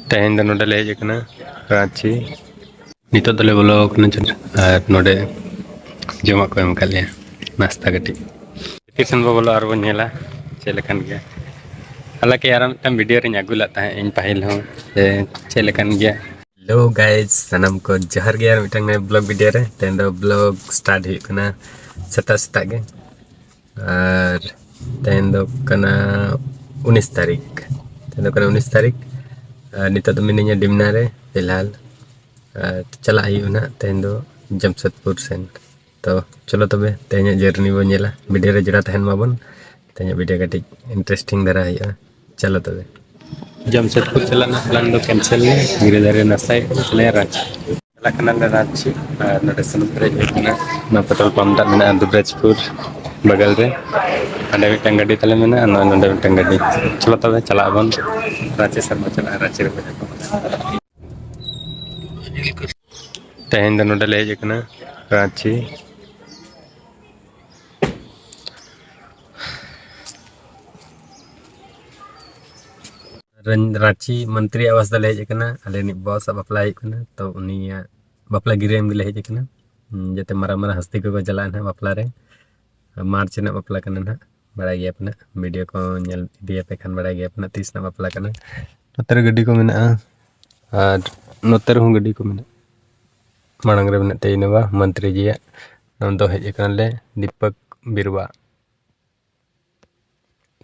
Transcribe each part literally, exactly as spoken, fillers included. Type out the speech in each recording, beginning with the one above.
ᱛᱮᱦᱮᱧ ᱫᱚ ᱱᱚᱰᱮ ᱞᱮ ᱦᱮᱡ ᱟᱠᱟᱱᱟ ᱨᱟᱺᱪᱤ᱾ ᱱᱤᱛᱚᱜ ᱫᱚᱞᱮ ᱵᱚᱞᱚ ᱟᱠᱟᱱᱟ ᱪᱮᱫ, ᱟᱨ ᱱᱚᱰᱮ ᱡᱚᱢᱟᱜ ᱠᱚ ᱮᱢ ᱟᱠᱟᱫ ᱞᱮᱭᱟ, ᱱᱟᱥᱛᱟ ᱠᱟᱹᱴᱤᱡ᱾ ᱛᱤᱥ ᱵᱚ ᱵᱚᱞᱚ ᱟᱨ ᱵᱚᱱ ᱧᱮᱞᱟ ᱪᱮᱫ ᱞᱮᱠᱟᱱ ᱜᱮᱭᱟ᱾ ᱦᱟᱞᱟᱸᱠᱤ ᱟᱨᱚ ᱢᱤᱫᱴᱟᱝ ᱵᱷᱤᱰᱤᱭᱳ ᱨᱤᱧ ᱟᱹᱜᱩ ᱞᱮᱫ ᱛᱟᱦᱮᱸᱫ ᱤᱧ ᱯᱟᱹᱦᱤᱞ ᱦᱚᱸ, ᱡᱮ ᱪᱮᱫ ᱞᱮᱠᱟᱱ ᱜᱮᱭᱟ᱾ ᱦᱮᱞᱳ ᱜᱟᱭᱥ, ᱥᱟᱱᱟᱢ ᱠᱚ ᱡᱚᱦᱟᱨ ᱜᱮ ᱟᱨ ᱢᱤᱫᱴᱟᱝ ᱱᱚᱣᱟ ᱵᱞᱚᱜ ᱵᱷᱤᱰᱤᱭᱳ ᱨᱮ᱾ ᱛᱮᱦᱮᱧ ᱫᱚ ᱵᱞᱚᱜ ᱥᱴᱟᱨᱴ ᱦᱩᱭᱩᱜ ᱠᱟᱱᱟ ᱥᱮᱛᱟᱜ ᱥᱮᱛᱟᱜ ᱜᱮ᱾ ᱟᱨ ᱛᱮᱦᱮᱧ ᱫᱚ ᱠᱟᱱᱟ ᱩᱱᱤᱥ ᱛᱟᱹᱨᱤᱠᱷ᱾ ᱛᱮᱦᱮᱧ ᱫᱚ ᱠᱟᱱᱟ ᱩᱱᱤᱥ ᱛᱟᱹᱨᱤᱠᱷ᱾ ᱟᱨ ᱱᱤᱛᱚᱜ ᱫᱚ ᱢᱤᱱᱟᱹᱧᱟ ᱰᱤᱢᱱᱟ ᱨᱮ ᱯᱷᱤᱞᱦᱟᱞ᱾ ᱟᱨ ᱪᱟᱞᱟᱜ ᱦᱩᱭᱩᱜᱼᱟ ᱱᱟᱦᱟᱜ ᱛᱮᱦᱮᱧ ᱫᱚ ᱡᱟᱢᱥᱮᱫᱽᱯᱩᱨ ᱥᱮᱱ᱾ ᱛᱚ ᱪᱚᱞᱚ ᱛᱚᱵᱮ ᱛᱮᱦᱮᱧᱟᱜ ᱡᱟᱹᱨᱱᱤ ᱵᱚᱱ ᱧᱮᱞᱟ, ᱵᱷᱤᱰᱤᱭᱳ ᱨᱮ ᱡᱚᱲᱟᱣ ᱛᱟᱦᱮᱱ ᱢᱟᱵᱚᱱ᱾ ᱛᱮᱦᱮᱧᱟᱜ ᱵᱷᱤᱰᱤᱭᱳ ᱠᱟᱹᱴᱤᱡ ᱤᱱᱴᱟᱨᱮᱥᱴᱤᱝ ᱫᱷᱟᱨᱟ ᱦᱩᱭᱩᱜᱼᱟ᱾ ᱪᱚᱞᱚ ᱛᱚᱵᱮ᱾ ᱡᱟᱢᱥᱮᱫᱽᱯᱩᱨ ᱪᱟᱞᱟᱜ ᱨᱮᱱᱟᱜ ᱯᱞᱟᱱ ᱫᱚ ᱠᱮᱱᱥᱮᱞ ᱮᱱᱟ, ᱫᱷᱤᱨᱮ ᱫᱷᱤᱨᱮ ᱱᱟᱥᱛᱟᱭ ᱦᱩᱭᱩᱜ ᱠᱟᱱᱟ, ᱪᱟᱞᱟᱜ ᱨᱟᱺᱪᱤ᱾ ᱪᱟᱞᱟᱜ ᱠᱟᱱᱟᱞᱮ ᱨᱟᱺᱪᱤ, ᱟᱨ ᱱᱚᱰᱮ ᱥᱩᱱᱩᱢ ᱯᱮᱨᱮᱡ ᱦᱩᱭᱩᱜ ᱠᱟᱱᱟ᱾ ᱱᱚᱣᱟ ᱯᱮᱴᱨᱳᱞ ᱯᱟᱢᱯ ᱴᱟᱜ ᱢᱮᱱᱟᱜᱼᱟ ᱫᱩᱵᱨᱟᱡᱽᱯᱩᱨ ᱵᱟᱜᱟᱞ ᱨᱮ᱾ ᱦᱟᱸᱰᱮ ᱢᱤᱫᱴᱟᱝ ᱜᱟᱹᱰᱤ ᱛᱟᱞᱮ ᱢᱮᱱᱟᱜᱼᱟ, ᱱᱚᱣᱟ ᱱᱚᱰᱮ ᱢᱤᱫᱴᱟᱝ ᱜᱟᱹᱰᱤ᱾ ᱪᱚᱞᱚ ᱛᱚᱵᱮ ᱪᱟᱞᱟᱜ ᱟᱵᱚᱱ ᱨᱟᱺᱪᱤ ᱥᱮᱫ ᱵᱚᱱ ᱪᱟᱞᱟᱜᱼᱟ, ᱨᱟᱺᱪᱤ ᱨᱮ᱾ ᱛᱮᱦᱮᱧ ᱫᱚ ᱱᱚᱰᱮ ᱞᱮ ᱦᱮᱡ ᱟᱠᱟᱱᱟ ᱨᱟᱺᱪᱤ᱾ ᱨᱟᱺ-, ᱨᱟᱺᱪᱤ ᱢᱚᱱᱛᱨᱤ ᱟᱵᱟᱥ ᱫᱚᱞᱮ ᱦᱮᱡ ᱟᱠᱟᱱᱟ᱾ ᱟᱞᱮ ᱨᱤᱱᱤᱡ ᱵᱚᱥ ᱟᱜ ᱵᱟᱯᱞᱟ ᱦᱩᱭᱩᱜ ᱠᱟᱱᱟ, ᱛᱚ ᱩᱱᱤᱭᱟᱜ ᱵᱟᱯᱞᱟ ᱜᱤᱨᱟᱹ ᱮᱢ ᱜᱮᱞᱮ ᱦᱮᱡ ᱟᱠᱟᱱᱟ᱾ ᱦᱩᱸ, ᱡᱟᱛᱮ ᱢᱟᱨᱟᱝ ᱢᱟᱨᱟᱝ ᱦᱟᱥᱛᱤ ᱠᱚᱠᱚ ᱪᱟᱞᱟᱜᱼᱟ ᱱᱟᱦᱟᱜ ᱵᱟᱯᱞᱟ ᱨᱮ᱾ ᱢᱟᱨᱪ ᱨᱮᱱᱟᱜ ᱵᱟᱯᱞᱟ ᱠᱟᱱᱟ ᱱᱟᱦᱟᱜ, ᱵᱟᱲᱟᱭ ᱜᱮᱭᱟ ᱯᱮ ᱱᱟᱦᱟᱜ, ᱵᱷᱤᱰᱤᱭᱳ ᱠᱚ ᱧᱮᱞ ᱤᱫᱤᱭᱟᱯᱮ ᱠᱷᱟᱱ ᱵᱟᱲᱟᱭ ᱜᱮᱭᱟ ᱯᱮ ᱱᱟᱦᱟᱜ ᱛᱤᱥ ᱨᱮᱱᱟᱜ ᱵᱟᱯᱞᱟ ᱠᱟᱱᱟ᱾ ᱱᱚᱛᱮ ᱨᱮ ᱜᱟᱹᱰᱤ ᱠᱚ ᱢᱮᱱᱟᱜᱼᱟ, ᱟᱨ ᱱᱚᱛᱮ ᱨᱮᱦᱚᱸ ᱜᱟᱹᱰᱤ ᱠᱚ ᱢᱮᱱᱟᱜᱼᱟ᱾ ᱢᱟᱲᱟᱝ ᱨᱮ ᱢᱮᱱᱟᱜ ᱛᱟᱭᱟ ᱤᱱᱳᱵᱷᱟ ᱢᱚᱱᱛᱨᱤ ᱡᱤᱭᱟᱜ᱾ ᱱᱚᱣᱟ ᱫᱚ ᱦᱮᱡ ᱟᱠᱟᱱᱟᱞᱮ ᱫᱤᱯᱚᱠ ᱵᱤᱨᱣᱟ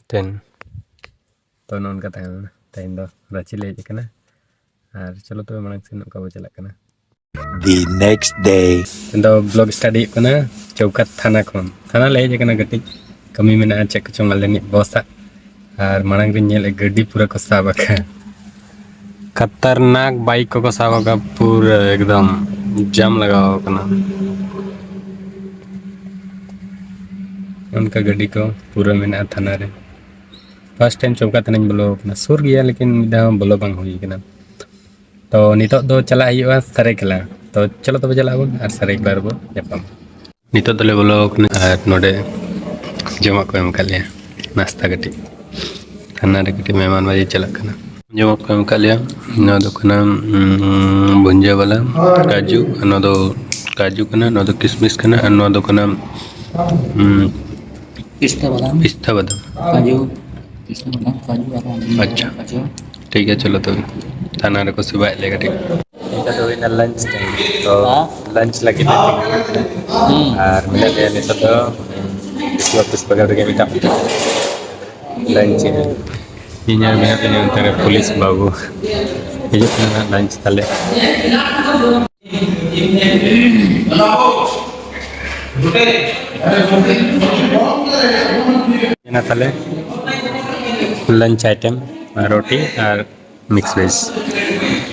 ᱴᱷᱮᱱ᱾ ᱛᱚ ᱱᱚᱜᱼᱚ ᱱᱚᱝᱠᱟ ᱛᱟᱦᱮᱸ ᱞᱮᱱᱟ, ᱛᱮᱦᱮᱧ ᱫᱚ ᱨᱟᱺᱪᱤ ᱞᱮ ᱦᱮᱡ ᱟᱠᱟᱱᱟ᱾ ᱟᱨ ᱪᱚᱞᱚ ᱛᱚᱵᱮ ᱢᱟᱲᱟᱝ ᱥᱮᱱ ᱚᱠᱟ ᱵᱚ ᱪᱟᱞᱟᱜ ᱠᱟᱱᱟ᱾ The next day. ᱛᱮᱦᱮᱧ ᱫᱚ ᱵᱞᱚᱜ ᱥᱴᱟᱨᱴ ᱦᱩᱭᱩᱜ ᱠᱟᱱᱟ ᱪᱳᱣᱠᱟᱛ ᱛᱷᱟᱱᱟ ᱠᱷᱚᱱ᱾ ᱛᱷᱟᱱᱟ ᱞᱮ ᱦᱮᱡ ᱟᱠᱟᱱᱟ, ᱠᱟᱹᱴᱤᱡ ᱠᱟᱹᱢᱤ ᱢᱮᱱᱟᱜᱼᱟ ᱪᱮᱫ ᱠᱚᱪᱚᱝ ᱟᱞᱮ ᱨᱤᱱᱤᱡ ᱵᱚᱥ ᱟᱜ᱾ ᱟᱨ ᱢᱟᱲᱟᱝ ᱨᱤᱧ ᱧᱮᱞᱮᱫ ᱜᱟᱹᱰᱤ ᱯᱩᱨᱟᱹ ᱠᱚ ᱥᱟᱵ ᱟᱠᱟᱫ᱾ ᱠᱷᱟᱛᱟᱨᱱᱟᱠ ᱵᱟᱭᱤᱠ ᱠᱚᱠᱚ ᱥᱟᱵ ᱟᱠᱟᱫ, ᱯᱩᱨᱟᱹ ᱮᱠᱫᱚᱢ ᱡᱟᱢ ᱞᱟᱜᱟᱣ ᱟᱠᱟᱱᱟ᱾ ᱚᱱᱠᱟ ᱜᱟᱹᱰᱤ ᱠᱚ ᱯᱩᱨᱟᱹ ᱢᱮᱱᱟᱜᱼᱟ ᱛᱷᱟᱱᱟ ᱨᱮ᱾ ᱯᱷᱟᱥᱴ ᱴᱟᱭᱤᱢ ᱪᱳᱣᱠᱟᱛ ᱛᱷᱟᱱᱟᱧ ᱵᱚᱞᱚ ᱟᱠᱟᱱᱟ, ᱥᱩᱨ ᱜᱮᱭᱟ ᱞᱮᱠᱤᱱ ᱢᱤᱫ ᱫᱷᱟᱣ ᱦᱚᱸ ᱵᱚᱞᱚ ᱵᱟᱝ ᱦᱩᱭ ᱟᱠᱟᱱᱟ᱾ ᱛᱚ ᱱᱤᱛᱚᱜ ᱫᱚ ᱪᱟᱞᱟᱜ ᱦᱩᱭᱩᱜᱼᱟ ᱥᱟᱹᱨᱟᱹᱭᱠᱮᱞᱟ᱾ ᱛᱚ ᱪᱚᱞᱚ ᱛᱚᱵᱮ ᱪᱟᱞᱟᱜ ᱟᱵᱚᱱ ᱟᱨ ᱥᱟᱹᱨᱟᱹᱭᱠᱮᱞᱟ ᱨᱮᱵᱚ ᱧᱟᱯᱟᱢᱟ᱾ ᱱᱤᱛᱚᱜ ᱫᱚᱞᱮ ᱵᱚᱞᱚ ᱟᱠᱟᱱᱟ ᱟᱨ ᱱᱚᱰᱮ ᱡᱚᱢᱟᱜ ᱠᱚ ᱮᱢ ᱟᱠᱟᱫ ᱞᱮᱭᱟ, ᱱᱟᱥᱛᱟ ᱠᱟᱹᱴᱤᱡ᱾ ᱛᱷᱟᱱᱟ ᱨᱮ ᱠᱟᱹᱴᱤᱡ ᱢᱮᱦᱢᱟᱱ ᱵᱟᱡᱤ ᱪᱟᱞᱟᱜ ᱠᱟᱱᱟ᱾ ᱡᱚᱢᱟᱜ ᱠᱚ ᱮᱢ ᱟᱠᱟᱫ ᱞᱮᱭᱟ᱾ ᱱᱚᱣᱟ ᱫᱚ ᱠᱟᱱᱟ, ᱩᱸ, ᱵᱷᱩᱸᱡᱟᱹ ᱵᱟᱞᱟ ᱠᱟᱡᱩ, ᱟᱨ ᱱᱚᱣᱟ ᱫᱚ ᱠᱟᱡᱩ ᱠᱟᱱᱟ, ᱱᱚᱣᱟ ᱫᱚ ᱠᱤᱥᱢᱤᱥ ᱠᱟᱱᱟ, ᱟᱨ ᱱᱚᱣᱟ ᱫᱚ ᱠᱟᱱᱟ, ᱩᱸ, ᱯᱤᱥᱛᱟ ᱵᱟᱫᱟᱢ᱾ ᱯᱤᱥᱛᱟ ᱵᱟᱫᱟᱢ᱾ ᱠᱟᱡᱩ, ᱯᱤᱥᱛᱟ ᱵᱟᱫᱟᱢ, ᱠᱟᱡᱩ ᱟᱨ ᱟᱪᱪᱷᱟ᱾ ᱠᱟᱡᱩ᱾ ᱴᱷᱤᱠ ᱜᱮᱭᱟ, ᱪᱚᱞᱚ ᱛᱚᱵᱮ ᱛᱷᱟᱱᱟ ᱨᱮᱠᱚ ᱥᱮᱵᱟᱭᱮᱫ ᱞᱮᱭᱟ ᱠᱟᱹᱴᱤᱡ᱾ ᱱᱤᱛᱚᱜ ᱫᱚ ᱦᱩᱭᱱᱟ lunch time, ᱛᱚ ᱦᱮᱸ? Lunch ᱞᱟᱹᱜᱤᱫ ᱞᱮ ᱛᱤᱸᱜᱩ ᱟᱠᱟᱱᱟ᱾ ᱦᱩᱸ᱾ ᱟᱨ ᱢᱮᱱᱟᱜ ᱞᱮᱭᱟ ᱱᱤᱛᱚᱜ ᱫᱚ ᱵᱤᱥᱩ ᱚᱯᱷᱤᱥ ᱵᱟᱜᱟᱱ ᱨᱮᱜᱮ ᱢᱤᱫᱴᱟᱝ lunch ᱤᱧ ᱟᱨ ᱢᱮᱱᱟᱜ ᱞᱤᱧᱟ ᱚᱱᱛᱮ ᱨᱮ ᱯᱩᱞᱤᱥ ᱵᱟᱹᱵᱩ ᱦᱤᱡᱩᱜ ᱠᱟᱱᱟ ᱱᱟᱜ lunch ᱛᱟᱞᱮ᱾ ᱮᱱᱟ ᱛᱟᱞᱮ lunch item, ᱨᱩᱴᱤ ᱟᱨ mix veg᱾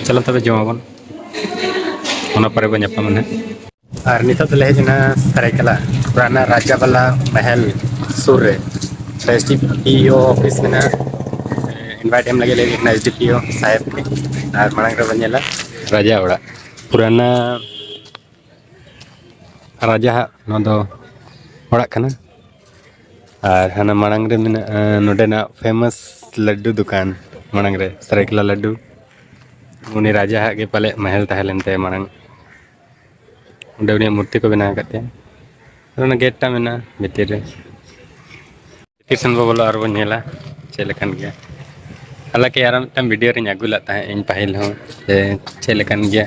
ᱪᱚᱞᱚ ᱛᱚᱵᱮ ᱡᱚᱢ ᱟᱵᱚᱱ, ᱚᱱᱟ ᱯᱚᱨᱮ ᱵᱚᱱ ᱧᱟᱯᱟᱢᱟ ᱱᱟᱦᱟᱜ᱾ ᱟᱨ ᱱᱤᱛᱚᱜ ᱫᱚᱞᱮ ᱦᱮᱡ ᱮᱱᱟ ᱥᱟᱨᱟᱭᱠᱮᱞᱟ, ᱯᱩᱨᱟᱱᱟ ᱨᱟᱡᱟ ᱵᱟᱞᱟ ᱢᱟᱦᱟᱞ ᱥᱩᱨ ᱨᱮ᱾ S D P O office ᱢᱮᱱᱟᱜᱼᱟ᱾ Invite ᱮᱢ ᱞᱟᱹᱜᱤᱫ ᱞᱮ ᱦᱮᱡ ᱮᱱᱟ ᱮᱥ ᱰᱤ ᱯᱤ ᱳ ᱥᱟᱦᱮᱵᱽ ᱜᱮ᱾ ᱟᱨ ᱢᱟᱲᱟᱝ ᱨᱮᱵᱚᱱ ᱧᱮᱞᱟ ᱨᱟᱡᱟ ᱚᱲᱟᱜ, ᱯᱩᱨᱟᱱᱟ ᱨᱟᱡᱟᱣᱟᱜ ᱱᱚᱣᱟ ᱫᱚ ᱚᱲᱟᱜ ᱠᱟᱱᱟ᱾ ᱟᱨ ᱦᱟᱱᱟ ᱢᱟᱲᱟᱝ ᱨᱮ ᱢᱮᱱᱟᱜᱼᱟ ᱱᱚᱰᱮᱱᱟᱜ famous ᱞᱟᱹᱰᱩ ᱫᱚᱠᱟᱱ, ᱢᱟᱲᱟᱝ ᱨᱮ ᱥᱟᱨᱟᱭᱠᱮᱞᱟ ᱞᱟᱹᱰᱩ᱾ ᱩᱱᱤ ᱨᱟᱡᱟᱣᱟᱜ ᱜᱮ ᱯᱟᱞᱮ ᱢᱟᱦᱟᱞ ᱛᱟᱦᱮᱸ ᱞᱮᱱ ᱛᱟᱭᱟ ᱢᱟᱲᱟᱝ᱾ ᱚᱸᱰᱮ ᱩᱱᱤᱭᱟᱜ ᱢᱩᱨᱛᱤ ᱠᱚ ᱵᱮᱱᱟᱣ ᱟᱠᱟᱫ ᱛᱟᱭᱟ᱾ ᱟᱨ ᱚᱱᱟ gate ᱴᱟᱜ ᱢᱮᱱᱟᱜᱼᱟ ᱵᱷᱤᱛᱤᱨ ᱨᱮ᱾ ᱵᱷᱤᱛᱤᱨ ᱥᱮᱱ ᱵᱚ ᱵᱚᱞᱚᱜᱼᱟ ᱟᱨ ᱵᱚᱱ ᱧᱮᱞᱟ ᱪᱮᱫ ᱞᱮᱠᱟᱱ ᱜᱮᱭᱟ᱾ ᱦᱟᱞᱟᱝᱠᱤ ᱟᱨᱚ ᱢᱤᱫᱴᱟᱝ video ᱨᱤᱧ ᱟᱹᱜᱩ ᱞᱮᱫ ᱛᱟᱦᱮᱸᱫ ᱤᱧ ᱯᱟᱹᱦᱤᱞ ᱦᱚᱸ, ᱡᱮ ᱪᱮᱫ ᱞᱮᱠᱟᱱ ᱜᱮᱭᱟ,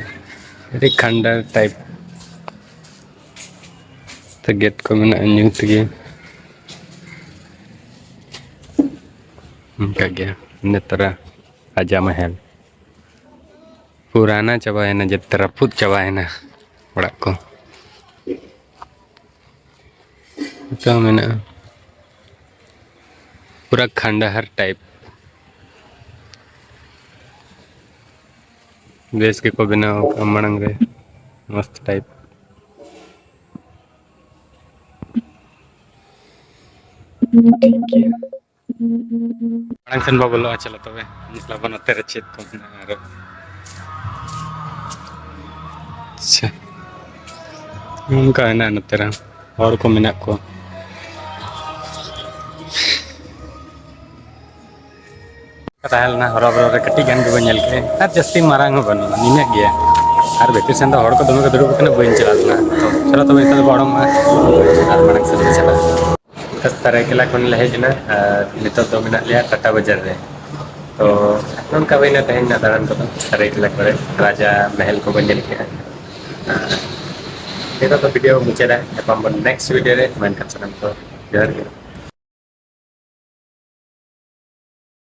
ᱟᱹᱰᱤ ᱠᱷᱟᱱᱰᱟᱨ type ᱛᱮ gate ᱠᱚ ᱢᱮᱱᱟᱜᱼᱟ ᱧᱩᱛ ᱜᱮ᱾ ᱚᱱᱠᱟ ᱜᱮ ᱱᱮᱛᱟᱨᱟᱜ ᱨᱟᱡᱟ ᱢᱟᱦᱟᱞ᱾ ᱯᱩᱨᱟᱱᱟ ᱪᱟᱵᱟᱭᱮᱱᱟ, ᱡᱚᱛᱚ ᱨᱟᱹᱯᱩᱫ ᱪᱟᱵᱟᱭᱮᱱᱟ ᱚᱲᱟᱜ ᱠᱚ᱾ ᱱᱤᱛᱚᱜ ᱦᱚᱸ ᱢᱮᱱᱟᱜᱼᱟ, ᱯᱩᱨᱟ ᱠᱷᱟᱱᱰᱟᱦᱟᱨ type᱾ ᱵᱮᱥ ᱜᱮᱠᱚ ᱵᱮᱱᱟᱣ ᱟᱠᱟᱫᱼᱟ ᱢᱟᱲᱟᱝ ᱨᱮ, ᱢᱚᱥᱛ type᱾ ᱴᱷᱤᱠ ᱜᱮᱭᱟ, ᱢᱟᱲᱟᱝ ᱥᱮᱱ ᱵᱚ ᱵᱚᱞᱚᱜᱼᱟ᱾ ᱪᱚᱞᱚ ᱛᱚᱵᱮ, ᱧᱮᱞ ᱟᱵᱚᱱ ᱱᱚᱛᱮ ᱨᱮ ᱪᱮᱫ ᱠᱚ ᱢᱮᱱᱟᱜᱼᱟ ᱟᱨᱚ᱾ ᱟᱪᱪᱷᱟ, ᱱᱚᱝᱠᱟ ᱦᱮᱱᱟᱜᱼᱟ ᱱᱚᱛᱮ ᱨᱮᱦᱚᱸ, ᱦᱚᱲ ᱠᱚ ᱢᱮᱱᱟᱜ ᱠᱚᱣᱟ᱾ ᱛᱟᱦᱮᱸ ᱞᱮᱱᱟ, ᱦᱚᱨᱚ ᱵᱚᱨᱚ ᱨᱮ ᱠᱟᱹᱴᱤᱡ ᱜᱟᱱ ᱜᱮᱵᱚᱱ ᱧᱮᱞ ᱠᱮᱫᱼᱟ, ᱟᱨ ᱡᱟᱹᱥᱛᱤ ᱢᱟᱨᱟᱝ ᱦᱚᱸ ᱵᱟᱹᱱᱩᱜᱼᱟ, ᱱᱤᱱᱟᱹᱜ ᱜᱮᱭᱟ᱾ ᱟᱨ ᱵᱷᱤᱛᱤᱨ ᱥᱮᱱ ᱫᱚ ᱦᱚᱲ ᱠᱚ ᱫᱚᱢᱮ ᱠᱚ ᱫᱩᱲᱩᱵ ᱟᱠᱟᱱᱟ, ᱵᱟᱹᱧ ᱪᱟᱞᱟᱣ ᱞᱮᱱᱟ᱾ ᱛᱚ ᱪᱚᱞᱚ ᱛᱚᱵᱮ ᱱᱤᱛᱚᱜ ᱫᱚ ᱚᱲᱚᱝᱚᱜᱼᱟ ᱟᱨ ᱢᱟᱲᱟᱝ ᱥᱮᱫ ᱞᱮ ᱪᱟᱞᱟᱜᱼᱟ᱾ ᱥᱟᱹᱨᱟᱹᱭᱠᱮᱞᱟ ᱠᱷᱚᱱ ᱞᱮ ᱦᱮᱡ ᱮᱱᱟ ᱟᱨ ᱱᱤᱛᱚᱜ ᱫᱚ ᱢᱮᱱᱟᱜ ᱞᱮᱭᱟ ᱴᱟᱴᱟ ᱵᱟᱡᱟᱨ ᱨᱮ᱾ ᱛᱚ ᱱᱚᱝᱠᱟ ᱦᱩᱭᱱᱟ ᱛᱮᱦᱮᱧ ᱨᱮᱱᱟᱜ ᱫᱟᱬᱟᱱ ᱠᱚᱫᱚ, ᱥᱟᱹᱨᱟᱹᱭᱠᱮᱞᱟ ᱠᱚᱨᱮ ᱨᱟᱡᱟ ᱢᱮᱦᱮᱞ ᱠᱚᱵᱚᱱ ᱧᱮᱞ ᱠᱮᱫᱼᱟ᱾ ᱱᱤᱛᱚᱜ ᱫᱚ ᱵᱷᱤᱰᱤᱭᱳ ᱢᱩᱪᱟᱹᱫᱟ, ᱧᱟᱯᱟᱢ ᱵᱚᱱ ᱱᱮᱠᱥᱴ ᱵᱷᱤᱰᱤᱭᱳ ᱨᱮ᱾ ᱢᱟ ᱮᱱᱠᱷᱟᱱ ᱥᱟᱱᱟᱢ ᱠᱚ ᱡᱚᱦᱟᱨ ᱜᱮ᱾